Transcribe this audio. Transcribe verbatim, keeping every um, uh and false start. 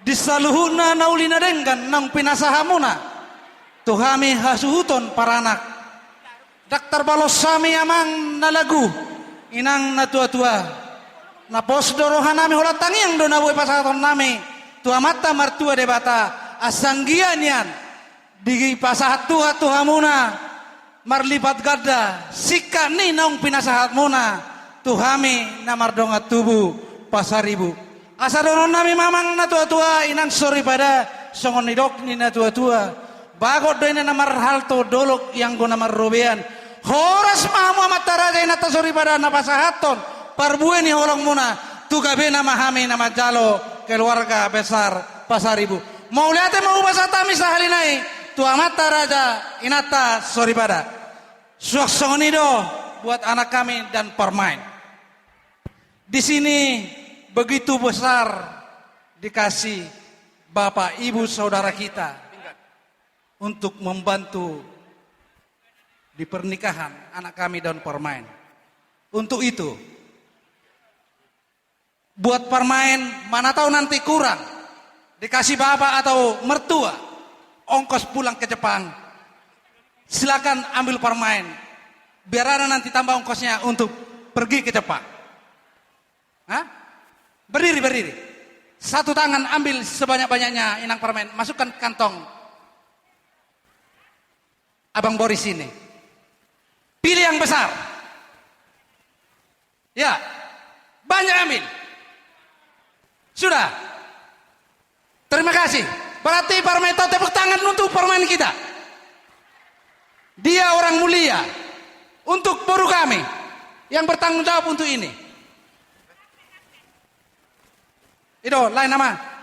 Di saluhutna na uli na denggan naung pinasahatmuna tu hami hasuhuton paranak. Ndang tarbalos hami amang na lagu, inang na tuatua. Na pos do rohanami, holan tangiang do na boi pasahatonnami tu Amanta Martua Debata, asa anggiat nian dipasahat Tuhan tu hamuna marlipat ganda singkat ni naung pinasahatmuna tu hami na mardongan tubu Pasaribu. Asa dohononnami ma amang na tuatua, inang soripada, songon nidok ni na tuatua: Bagot do inna na marhalto, dolok ianggo na marrobean. Horas ma hamu amanta raja, inanta soripada, na pasahathon parbue ni holongmuna tu gabena ma hami na manjalo keluarga besar Pasaribu. Mauliate ma hupasahat hami sahali nai tu amanta raja, inanta soripada. Suang songon i do buat anak kami dan parmaen. Di sini begitu besar dikasih Bapak, Ibu, Saudara kita untuk membantu di pernikahan anak kami dan parmaen. Untuk itu, buat parmaen, mana tahu nanti kurang dikasih bapak atau mertua ongkos pulang ke Jepang, silakan ambil parmaen. Biar ada nanti tambah ongkosnya untuk pergi ke Jepang. Hah? Berdiri, berdiri. Satu tangan ambil sebanyak-banyaknya inang parmaen, masukkan kantong Abang Boris ini. Pilih yang besar. Ya, banyak ambil. Sudah. Terima kasih. Berarti parmaen, tepuk tangan untuk parmaen kita. Dia orang mulia untuk boru kami yang bertanggung jawab untuk ini. I do, lae nama.